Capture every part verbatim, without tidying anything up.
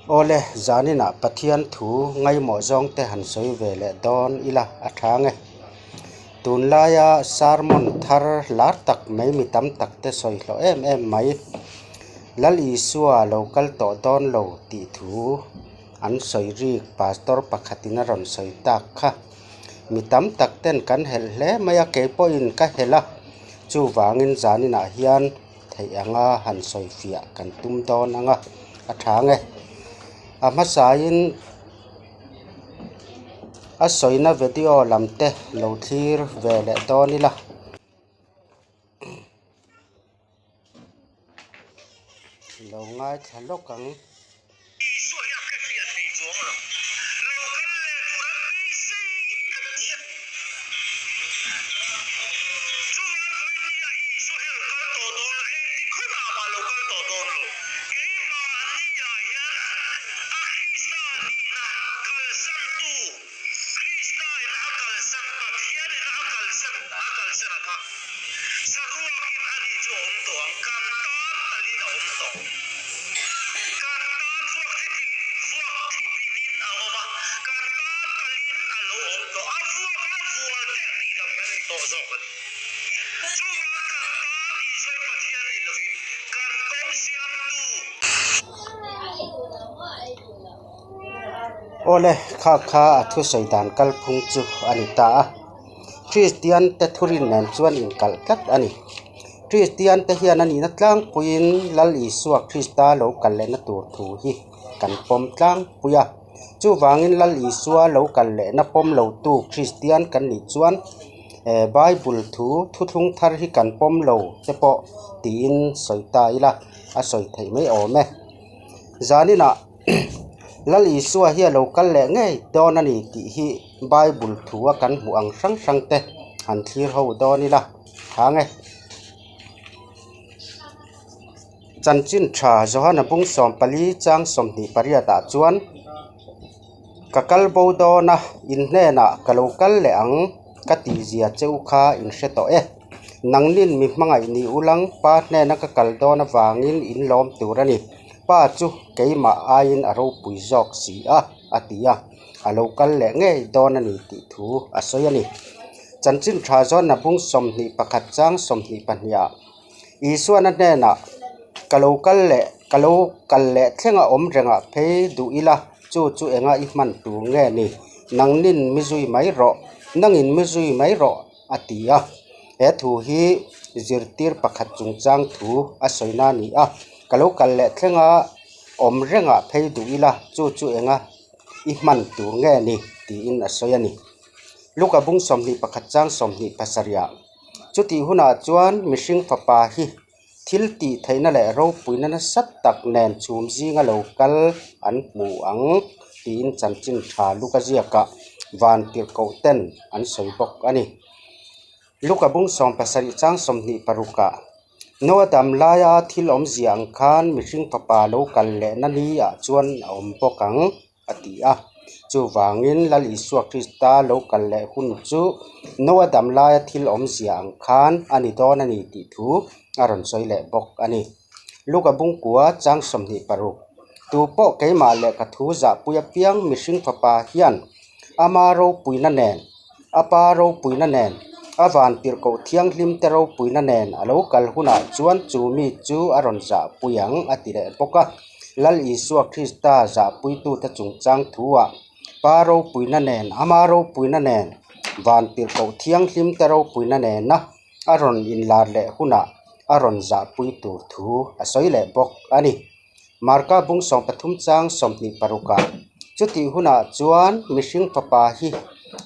Awle, zaninah Pathian thu ngaimawh zawngte han sawi ve leh dawn ila a ṭha nge. Tunlaia sermon thar lar tak mai mi tam takte sawi hlawh em em mai. Lal Isua lo kal tawh dawn lo tih thu an sawi rik pastor pakhatin a rawn sawi tak kha. Mi tam takten kan helh hle mai a, kei pawhin ka hel a. Chuvangin zaninah hian theih anga han sawi fiah kan tum dawn anga a ṭha nge. A hmasain a sawina video lamte lo thlir ve leh dawn ila. Lo ngaithla lawk ang. Isua hi a ka hriat thei chuang lo. Lo kal leh tur an beisei ka ti a. Chuvang khawi nia Isua hi lo kal tawh dawn lo, engtik khawi mah mah lo kal tawh dawn lo. Keimah nia hian a Krista nihna kalsantu, Krista'n a kalsan, Pathianin a kalsan, a kalsan a kha. Saruakin a nih chu a awm tawh ang, kan tan talin a awm tawh. Kan tan vuak thipin, vuak thipinin a awm a, kan tan talin a lo awm tawh. A vuak la vual te a tih dam kan ni tawh zawk a ni. Chuvang kan tan Isua Pathian ni lovin, kan kawng siamtu. Awle, kha kha a thusawi dan kalphung chu a ni ta a. Kristian te thurin nen chuan inkalh tlat a ni. Kristian te hian a nihna tlangpuiin Lal Isua Krista lo kal lehna tur thu hi kan pawm tlangpui a. Chuvangin Lal Isua lo kal lehna pawm lo tu Kristian kan nih chuan, eh, Bible thu, thuthlung thar hi kan pawm lo te pawh tiin sawi ta ila, a sawi theih mai awm e. Zaninah Lal Isua hi a lo kal leh ngei dawn a ni tih hi Bible thua kan hmuh ang hrang hrang te han thlir ho dawn ila, ṭha nge. Chanchin ṭha Johana bung sawmpali chang sawmhnih pariatah chuan, ka kal bo dawn a, in hnenah ka lo kal leh ang ka tih zia cheu kha in hre tawh e. Nangnin mi hmangaih ni ulang, Pa hnena ka kal dawn avangin in lawm tur a ni. Pa chu keimah aiin a ropui zawk si a, a ti a. A lo kal leh ngei dawn a ni tih thu a sawi a ni. Chanchin ṭha Johana bung sawmhnih pakhat chang sawmhnih pahnihah Isuan a hnenah, ka lo kal leh, ka lo kal leh thlenga awm renga phei duh ila, chu chu enga i hman tur nge ni? Nangnin mi zui mai rawh, nangin mi zui mai rawh, a ti a. He thu hi zirtir pakhat chungchang thu a sawina a ni a. Ka lo kal leh thlenga awm renga phei duh ila, chu chu enga i hman tur nge ni? Tiin a sawi a ni. Luka bung sawmhnih pakhat chang sawmhnih pasarihah, chuti hunah chuan mihring fapa hi thil tih theihna leh ropuina nasat tak nen chhum zinga lo kal an hmu ang, tiin chanchin ṭha Luka ziaka vantirhkohten an sawi bawk a ni. Luka bung sawm pasarih chang sawmhnih parukah, Noa dam laia thil awmzia ang khan mihring fapa lo kal lehna niah chuan a awm bawk ang, a ti a. Chuvangin Lal Isua Krista lo kal leh hun chu Noa dam laia thil awmzia ang khan a ni dawn a ni tih thu a rawn sawi leh bawk a ni. Luka bung kua chang sawmhnih paruk. Tu pawh keimah leh ka thu zahpui apiang mihring fapa hian ama ropuina nen, a Pa ropuina nen, a vantirhkoh thianghlim te ropuina nen a lo kal hunah chuan chu mi chu a rawn zahpui ang a ti leh bawk a. Lal Isua Krista zahpuitu te chungchang thuah Pa ropuina nen, ama ropuina nen, vantirhkoh thianghlim te ropuina nena a rawn inlar leh hunah a rawn zahpui tur thu a sawi leh bawk a ni. Marka bung sawm pathum chang sawmhnih parukah, chuti hunah chuan mihring fapa hi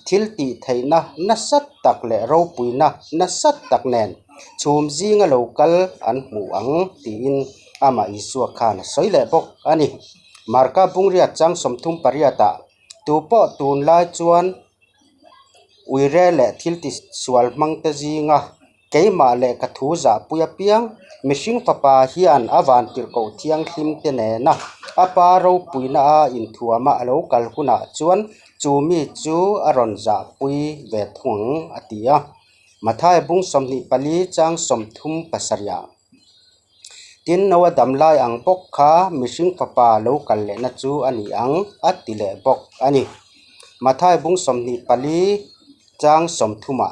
thil tih theihna nasat tak leh ropuina nasat tak nen chhum zinga lo kal an hmu ang, tiin amah Isua khan a sawi leh bawk a ni. Marka bung riat chang sawmthum pariatah, tu pawh tunlai chuan uire leh thil tisual hmangte zinga keimah leh ka thu zahpui apiang mihring fapa hian a vantirhkoh thianghlim te nena a Pa ropuina a inthuama a lo kal hunah chuan chu mi chu a rawn zahpui ve thung ang, a ti a. Mathai bung sawmhnih pali chang sawmthum pasarihah, Tin, Noa dam lai ang bawk kha mihring fapa lo kal lehna chu a ni ang, a ti leh bawk a ni. Mathai bung sawmhnih pali chang sawmthuma.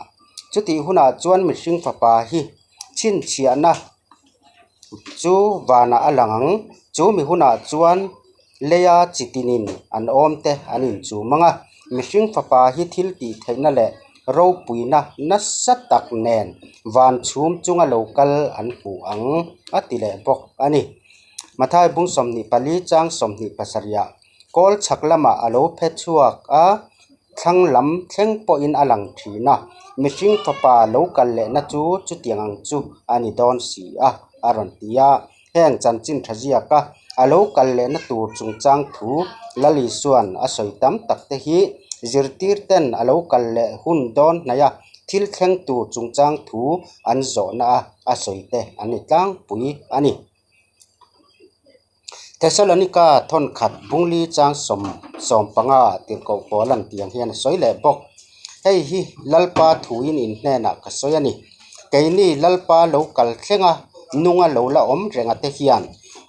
Chuti hunah chuan mihring fapa hi chhinchhiahna chu vanah a lang ang. Chu mi hunah chuan leia chitinin an awm te an inchum ang a. Mihring fapa hi thil tih theihna leh ropuina nasa tak nen van chhum chunga lo kal an hmu ang, a ti leh bawk a ni. Mathai bung sawmhnih pali chang sawmhnih pasarihah kawl chhak lamah a lo phe chhuak a, thlang lam thleng pawhin a lang ṭhin a. Mihring fapa lo kal lehna chu chutiang ang chu a ni dawn si a, a rawn ti a. Heng chanchin ṭha ziaka a lo kal lehna tur chungchang thu Lal Isuan a sawi tam tak te hi zirtir ten a lo kal leh hun dawn hnaia thil thleng tur chungchang thu an zawhna a, a sawi te an ni tlangpui a ni. Thessalonica thawn khat bung li chang sawm, sawm panga tirhkoh Paula'n tiang hian a sawi leh bawk. Hei hi Lalpa thuin in hnenah ka sawi a ni. Keini Lalpa lo kal thlenga nunga lo la awm renga te hian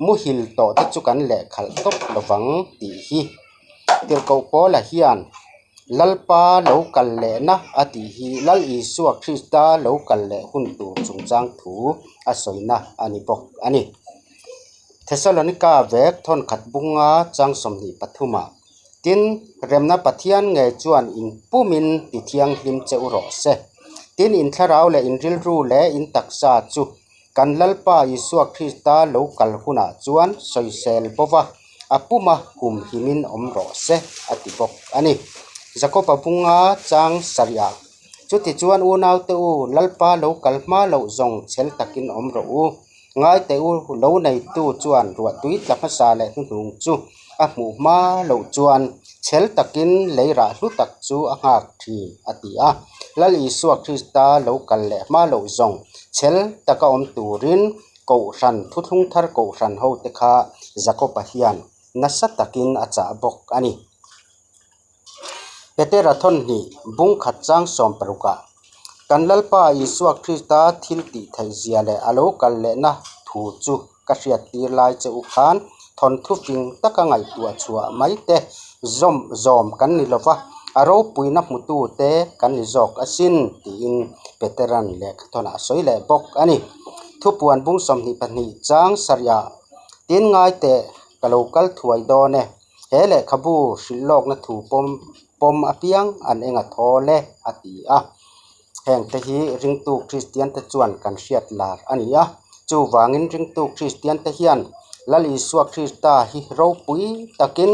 muhil tawh te chu kan leh khalh tawp lovang tih hi. Tirhkoh Paula hian Lalpa lo kal lehna a tih hi Lal Isua Krista lo kal leh hun tur chungchang thu a sawina a ni bawk a ni. Thessalonica vek thawn khat bunga chang sawmhnih pathuma. Tin, remna Pathian ngei chuan in pumin ti thianghlim che u rawh se. Tin, in thlarau leh in rilru leh in taksa chu kan Lalpa Isua Krista lo kal hunah chuan sawisel bova a puma humhimin awm rawh se, a ti bawk a ni. Jakoba bunga chang sarihah, chuti chuan unaute u, Lalpa lo kal hma loh zawng chhel takin awm rawh u. Ngai teh u, lo neitu chuan ruahtui tla hmasa leh hnuhnung chu a hmuh hma loh chuan chhel takin leirah hlu tak chu a nghak ṭhin, a ti a. Lal Isua Krista lo kal leh hma loh zawng chhel taka awm turin kohhran, thuthlung thar kohhran ho te kha Jakoba hian nasa takin a chah bawk a ni. Petera thawn hnih bung khat chang sawm parukah, kan Lalpa Isua Krista thil tih theih zia leh a lo kal lehna thu chu ka hriattir lai che u khan, thawnthu fing taka ngaihtuah chhuah mai te zawm, zawm kan ni lova, a ropuina hmutu te kan ni zawk asin, tiin Petera'n lehkhathawnah a sawi leh bawk a ni. Thupuan bung sawmhnih pahnih chang sarihah, tin ngai teh, ka lo kal thuai dawn e, he lehkhabu hrilhlawkna thu pawm, pawm apiang an enga thaw le, a ti a. Hengte hi ringtu Kristian te chuan kan hriat lar a ni a. Chuvangin ringtu Kristian te hian Lal Isua Krista hi ropui takin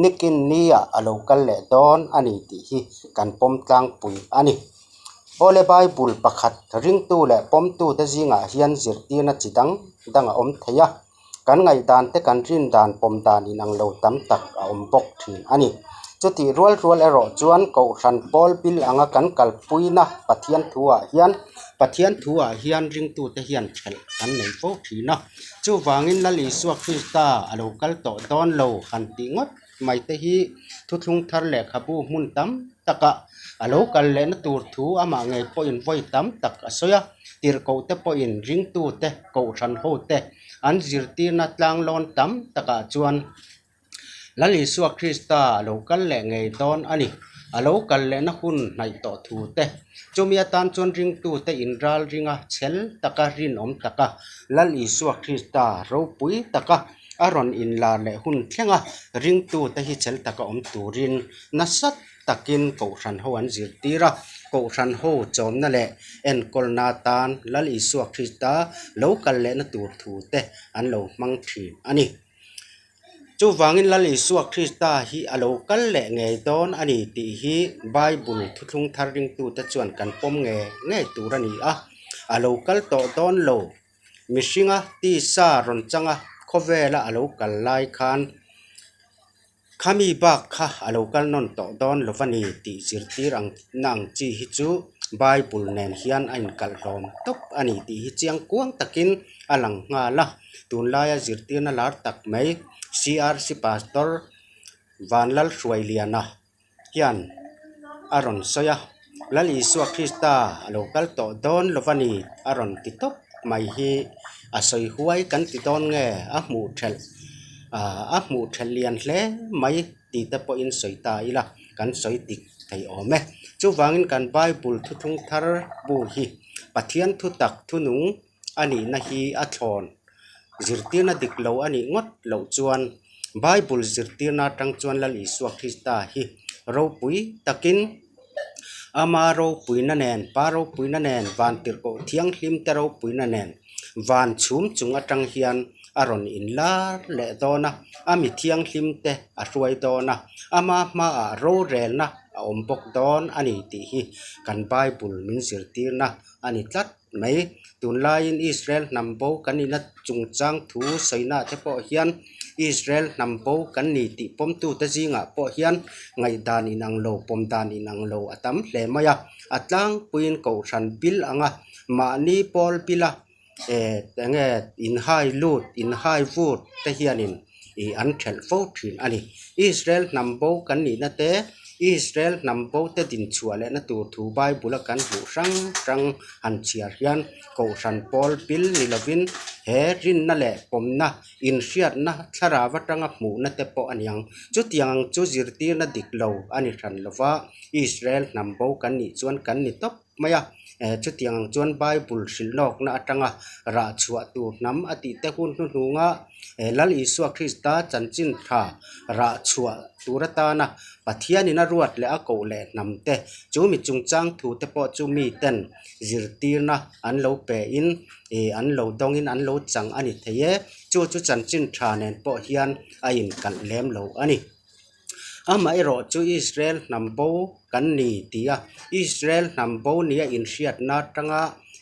nikin nia a lo kal leh dawn a ni tih hi kan pawm tlangpui a ni. Awle, Bible pakhat ringtu leh pawmtu te zingah hian zirtirna chi dang dang a awm thei a. Kan ngaihdan te, kan rin dan, pawm dan inang lo tam tak a awm bawk ṭhin a ni. Chutih rual rual erawh chuan, Kohhran Pawl bil anga kan kalpuina Pathian thuah hian, Pathian thuah hian ringtute hian ṭhelh kan nei fo ṭhin a. Chuvangin Lal Isua Krista a lo kal tawh dawn lo han tih ngawt mai te hi, Thuthlung Thar lehkhabu hmun tam taka a lo kal lehna tur thu amah ngei pawhin vawi tam tak a sawi a. Tirhkoh te pawhin ringtute, kohhran ho te an zirtirna tlang lawn tam takah chuan Lal Isua Krista a lo kal leh ngei dawn a ni. A lo kal lehna hun hnaih tawh thu te. Chumi atan chuan ringtute inral ringa chhel taka rinawm taka Lal Isua Krista ropui taka a rawn inlar leh hun thlenga ringtute hi chhel taka awm turin nasa takin kohhran ho an zirtir a, kohhran ho chawmna leh enkawlna atan Lal Isua Krista lo kal lehna tur thu te an lo hmang ṭhin a ni. Chuvangin Lal Isua Krista hi a lo kal leh ngei dawn a ni tih hi Bible Thuthlung Thar ringtute chuan kan pawm ngei ngei tur a ni a. A lo kal tawh dawn lo, mihringa tisa rawn changa khawvela a lo kal lai khan, khami bak kha a lo kal nawn tawh dawn lo va ni tih zirtir ang, na ang chi hi chu Bible nen hian a inkalh hlawm tawp a ni tih hi chiang kuang takin a lang nghal a. Tunlaia zirtirna lar tak mai C R C Pastor Vanlal Hruailiana hian a rawn sawi a, Lal Isua Krista a lo kal tawh dawn lo va ni a rawn ti tawp mai hi a sawi huai kan ti dawn nge, a hmuh ṭhelh, a, a hmuh ṭhelh lian hle mai ti te pawh in sawi ta ila, kan sawi dik thei awm e. Chuvangin kan Bible thuthlung thar bu hi Pathian thutak thunung a nihna hi a thlawn zirtirna dik lo a nih ngawt loh chuan, Bible zirtirna aṭang chuan Lal Isua Krista hi ropui takin ama ropuina nen, Pa ropuina nen, van tirhkoh thianghlim te ropuina nen, van chhum chung aṭang hian a rawn inlar leh dawn a, a mi thianghlim te a hruai dawn a, ama hmaah rorelna a awm bawk dawn a ni tih hi kan Bible min zirtirna a ni tlat mai. Tunlaiin Israel hnam bo kan nihna chungchang thu sawina te pawh hian Israel hnam bo kan ni tih pawmtu te zingah pawh hian ngaihdan inang lo, pawmdan inang lo a tam hle mai a. A tlangpuiin Kohhran Bil anga mahni Pawl Bila, e, enge, inhai lut, inhai vut te hianin i an ṭhelh fo ṭhin a ni. Israel hnam bo kan nihna te, Israel hnam bo te din chhuah lehna tur thu Bible-a kan hmuh hrang hrang han chhiar hian Kohhran Pawl Bil ni lovin he rinna leh pawmna inhriatna thlarau aṭanga hmuhna te pawh a ni ang. Chutiang ang chu zirtirna dik lo a ni hran lo va, Israel hnam bo kan nih chuan kan ni tawp mai a. Eh, chutiang ang chuan Bible hrilhnawkna aṭanga rah chhuah tur hnam a tih te hun hnuhnunga, eh, Lal Isua Krista chanchin ṭha rah chhuah tur atana Pathianin a ruat leh a koh leh hnam te, chu mi chungchang thu te pawh chu mi ten zirtirna an lo pe in, eh, an lo dawngin an lo chang a ni thei e. Chu chu chanchin ṭha nen pawh hian a inkalh lem lo a ni. Amaherawhchu Israel hnam bo kan ni tia, Israel hnam bo nia inhriatna aṭanga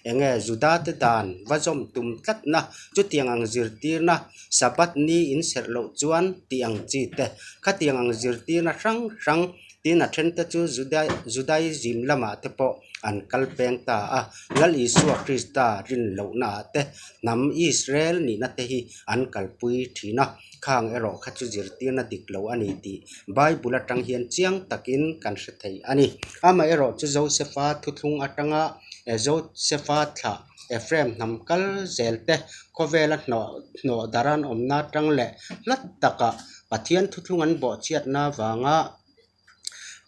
enge Juda te dan va zawm tum tlatna, chutiang ang zirtirna, Sabbath ni in serh loh chuan tih ang chi te, khatiang ang zirtirna hrang hrang, tin a ṭhen te chu Juda-, Judaism lamah te pawh an kal peng ta a, Lal Isua Krista rin lohna ah te hnam Israel nihna te hi an kalpui ṭhin a, khang erawh kha chu zirtirna dik lo a ni tih Bible aṭang hian chiang takin kan hre thei a ni. Amaherawhchu Josefa thuthlung aṭanga, eh, Josefa thlah Ephraim hnam kal zel te khawvela hnawh, hnawh dar an awmna aṭang leh hlat taka Pathian thuthlung an bawhchhiatna vanga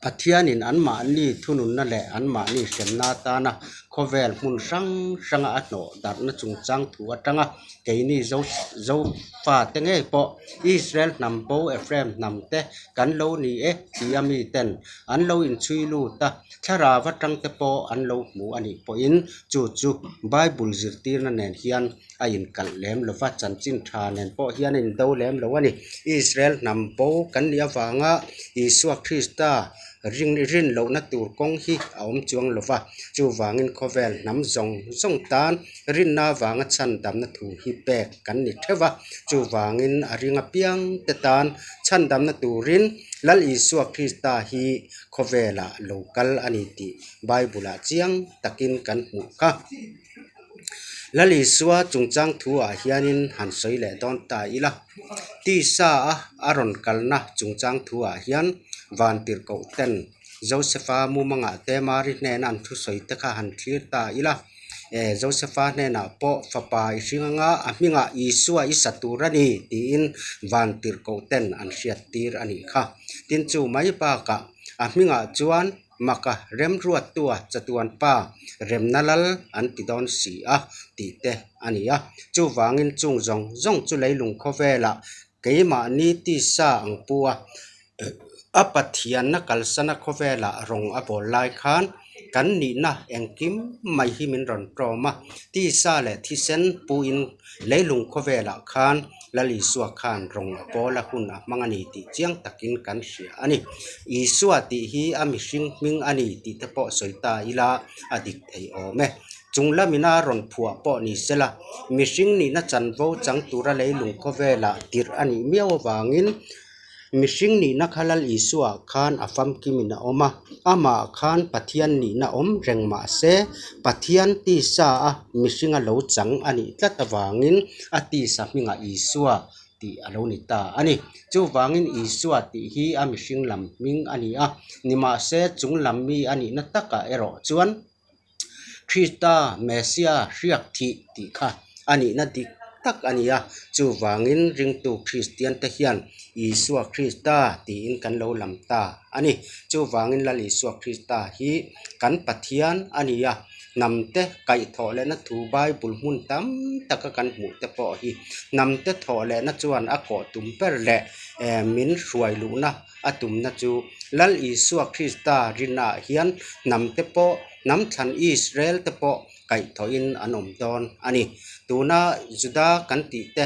Pathianin anmahni thununna leh anmahni hremna atana khawvel hmun hrang hranga a hnawh darhna chungchang thu aṭanga keini Zo-, Zofa te ngei pawh Israel hnam bo Ephraim hnam te kan lo ni e tia mi ten an lo inchhui lut a, thlarau aṭang te pawh an lo hmu a nih pawhin chu chu Bible zirtirna nen hian a inkalh lem lo va, chanchin ṭha nen pawh hian a indo lem lo a ni. Israel hnam bo kan nih avanga Isua Krista ring, rin lohna tur kawng hi a awm chuang lo va, chuvangin khawvel hnam zawng zawng tan rinna avanga chhandamna thu hi pek kan ni theuh a, chuvangin a ring apiang te tan chhandamna turin Lal Isua Krista hi khawvela lo kal a ni tih Bible-ah chiang takin kan hmu kha. Lal Isua chungchang thu ah hianin han sawi leh dawn ta ila. Tisa a, a rawn kalna chungchang thu ah hian vantirhkoh ten Josefa mumanga te Mari hnena an thusawi te kha han thlir ta ila. E, Josefa hnena pawh fapa i hring anga a hminga Isua i sa tur a ni tiin vantirhkoh ten an hriat tir a ni kha. Tin chu mai bakah a hmingah chuan maka remruattua chatuan pa remna lal an ti dawn si a tih te a ni a. Chuvangin chung zawng zawng chu leilung khawvela keimahni tisa ang pua a Pathianna kalsana khawvela rawng a bawl lai khan kan nihna engkim mai hi min rawn ṭawm a, tisa leh thisen puin leilung khawvelah khan Lal Isua khan rawng a pawl a, hun a hmang a ni tih chiang takin kan hria a ni. Isua tih hi a mihring hming a ni tih te pawh sawi ta ila a dik thei awm e. Chunglamina rawn phuah pawh ni sela, mihring nihna chanvo chang tura leilung khawvela tirh a nih miau avangin, mihring nihna kha Lal Isua khan a famkimin a awm a, amah khan Pathian nihna awm reng mah se, Pathian tisa a mihring a lo chang a nih tlat avangin a tisa hminga Isua tih a lo ni ta a ni. Chuvangin Isua tih hi a mihring lam hming a ni a, nimahse chunglam mi a nihna takah erawh chuan Krista Messia hriak thih tih kha a nihna dik tak a ni a. Chuvangin ringtu Kristian te hian Isua Krista tiin kan lo lam ta a ni. Chuvangin Lal Isua Krista hi kan Pathian a ni a. Hnam te kaihthawh lehna thu Bible hmun tam taka kan hmuh te pawh hi hnam te thawh lehna chuan a kawh tum ber leh, eh, min hruai luhna a tumna chu Lal Isua Krista rinah hian hnam te pawh, hnam thlan Israel te pawh kaihthawhin an awm dawn a ni. Tuna Juda kan tih te,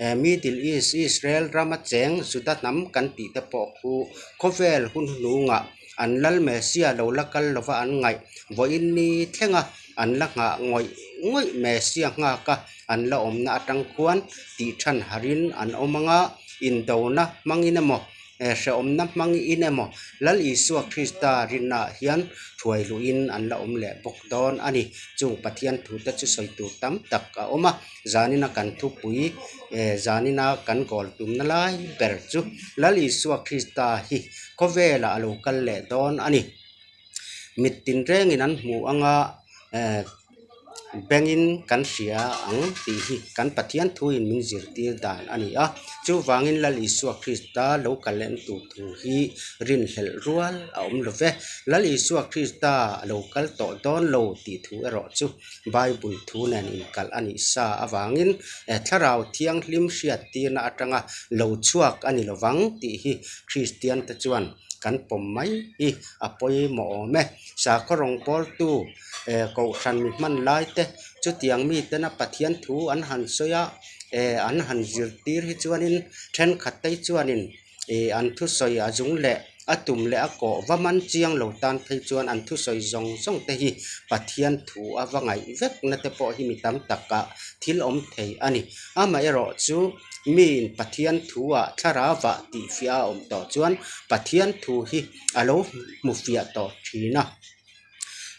eh, Middle East, Israel rama cheng Juda hnam kan tih te pawh khu khawvel hun hnungah an lal Messia lo la kal lova an ngaih vawiin ni thlenga an la nghah ngawih ngawih Messia nghaka an la awmna atang khuan tih ṭhan harin an awm anga, indona hmangin emaw, eh, hrehawmna hmangin emaw, Lal Isua Krista rinah hian hruai luhin an la awm leh bawk dawn a ni. Chung Pathian thu te chu sawi tur tam tak a awm a, zanina kan thupui, eh, zanina kan kawl tumna lai ber chu Lal Isua Krista hi khawvela a lo kal leh dawn a ni. Mit tinrengin an hmu anga, eh, bengin kan hria ang tih hi kan Pathian thuin min zirtir dan a ni a. Chuvangin Lal Isua Krista lo kal leh tur thu hi rinhlelh rual a awm lo ve. Lal Isua Krista lo kal tawh dawn lo tih thu erawh chu Bible thu nen inkalh a nih sa avangin, eh, Thlarau Thianghlim hriattirna atanga lo chhuak a ni lovang tih hi Kristian te chuan kan pawm mai hi a pawimawh awm e. Sakhaw rawngbawltu, eh, Kohhran mi hman lai te, chutiang mi tena Pathian thu an han sawi a, eh, an han zirtir hi chuanin ṭhenkhat te chuanin, eh, an thusawi a zung leh a tum leh a kawh va man chiang lo tan phei chuan an thusawi zawng zawng te hi Pathian thu a va ngaih vekna te pawh hi mi tam takah thil awm thei a ni. Amaherawhchu miin Pathian thu-ah thlarauva tihfiah a awm tawh chuan Pathian thu hi a lo hmu fiah tawh ṭhin a.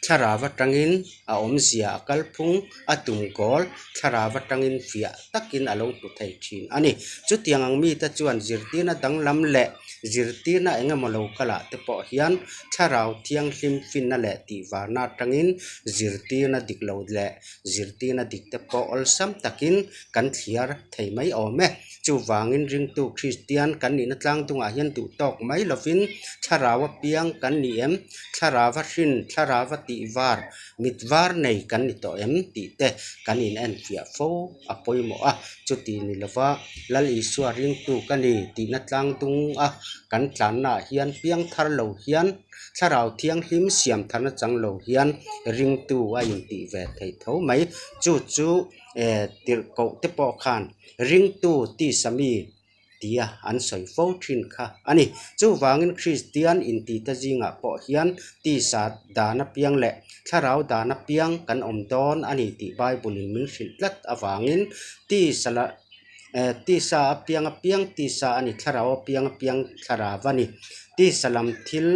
Thlarau atangin a awmzia a kalphung a tum kawl, thlarau atangin fiah takin a lo hmu thei ṭhin a ni. Chutiang ang mite chuan zirtirna danglam leh zirtirna eng emaw lo kalah te pawh hian Thlarau Thianghlim finna leh tihvarna atangin zirtirna dik lo leh zirtirna dik te pawh awlsam takin kan thliar thei mai awm e. Chuvangin ringtu Kristian kan nihna tlang dungah hian duh tawk mai lovin, thlarau apiang kan ni em, thlarau ahrin, thlarau atihvar, mitvar nei kan ni tawh em tih te kan inenfiah fo a pawimawh a. Chuti ni lova, Lal Isua ringtu ka ni tihna tlang dunga kan tlannaah hian piang thar lo hian, Thlarau Thianghlim siam tharna chang lo hian ringtu a intih ve thei tho mai. Chu chu, eh, tirhkoh te pawh khan ringtu tisa mi tia an sawi fo ṭhin kha a ni. Chuvangin Kristian intite zingah pawh hian tisa dan apiang leh thlarau dan apiang kan awm dawn a ni tih Bible-in min hrilh tlat avangin tisa la, eh, tisa apiang apiang tisa a ni, thlarau apiang apiang thlarau a ni. Tisa lam thil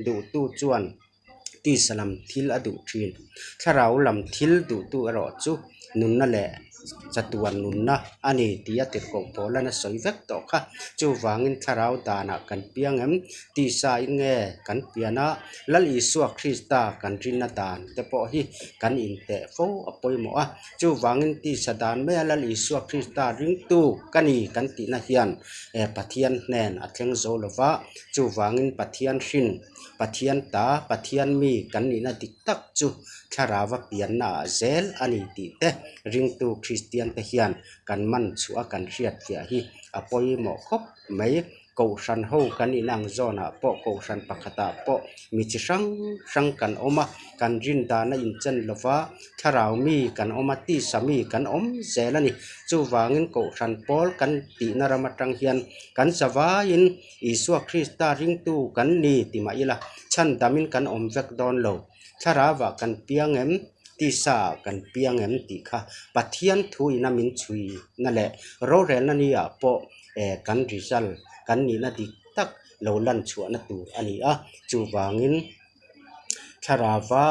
duhtu chuan tisa lam thil a duh ṭhin. Thlarau lam thil duhtu erawh chu nunna leh chatuan nunna a ni tia tirhkoh Paulan a sawi vek tawh kha. Chuvangin thlarau danah kan piang em? Tisa in nge kan pian a? Lal Isua Krista kan rinna dan te pawh hi kan inteh fo a pawimawh a. Chuvangin tisa dan maia Lal Isua Krista ringtu ka ni kan tihna hian, eh, Pathian hnen a thleng zo lova. Chuvangin Pathian hrin, Pathian ta, Pathian mi kan nihna dik tak chu thlarauva piannaah zel a ni tih te ringtu Kristian te hian kan man chhuah a, kan hriatfiah hi a pawimawh khawp mai. Kohhran ho kan nihna ang zawnah pawh, kohhran pakhatah pawh mi chi hrang hrang kan awm a, kan rin dan a inchen lova, thlarau mi kan awm a, tisa mi kan awm zel a ni. Chuvangin kohhran pawl kan tihna ram atang hian kan zavaiin Isua Krista ringtu kan ni ti mah ila, chhan damin kan awm vek dawn lo. Thlarauah kan piang em, tisa kan piang em tih kha Pathian thu ina min chhuina leh rorelna niah pawh, eh, kan result, kan nihna dik tak lo lan chhuahna tur a ni a. Chuvangin thlarauva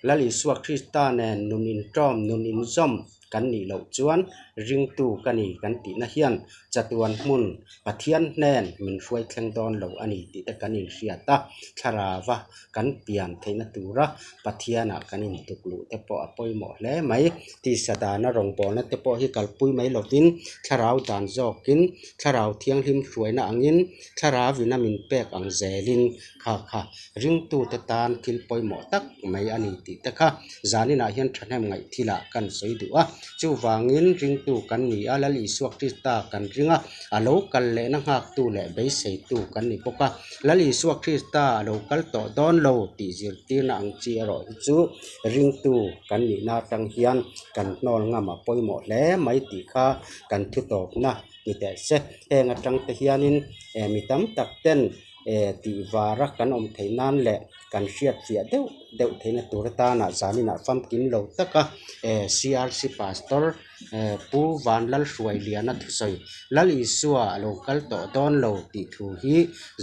Lal Isua Krista nen nun intawm, nun inzawm kan nih loh chuan ringtu ka ni kan tihna hian chatuan hmun Pathian hnen min hruai thleng dawn lo a ni tih te kan inhriat a, Thlarauva kan pian theihna tura Pathianah kan intukluh te pawh a pawimawh hle mai. Tisa dana rawngbawlna te pawh hi kalpui mai lovin, Thlarau dan zawkin, Thlarau Thianghlim hruaina angin, Thlarauin a min pek ang zelin, kha kha, ringtute tan thil pawimawh tak mai a ni tih te kha zaninah hian thahnem ngaih thilah kan sawi duh a. Chuvangin ringtu kan ni a, Lal Isua Krista kan ring a, a lo kal lehna nghaktu leh beiseitu kan ni bawk a. Lal Isua Krista a lo kal tawh dawn lo tih zirtirna ang chi erawh hi chu ringtu kan nihna aṭang hian kan hnawl ngam a pawimawh hle mai tih kha kan thutawpna ni teh se. Heng aṭang te hianin, eh, mi tam tak ten, eh, tihvara kan awm theih nan leh kan hriat fiah deuh deuh theihna tur atana zaninah famkim lo taka, eh, C R C Pastor, eh, Pu Vanlal Hruailiana thusawi, Lal Isua a lo kal tawh dawn lo tih thu hi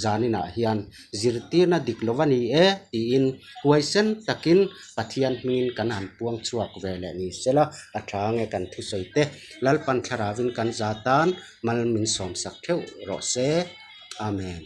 zaninah hian zirtirna dik lo a ni e tiin huaisen takin Pathian hmingin kan han puang chhuak ve leh ni sela, a ṭha nge kan thusawi te. Lalpan Thlarauin kan za tan mal min sawmsak theuh rawh se. Amen.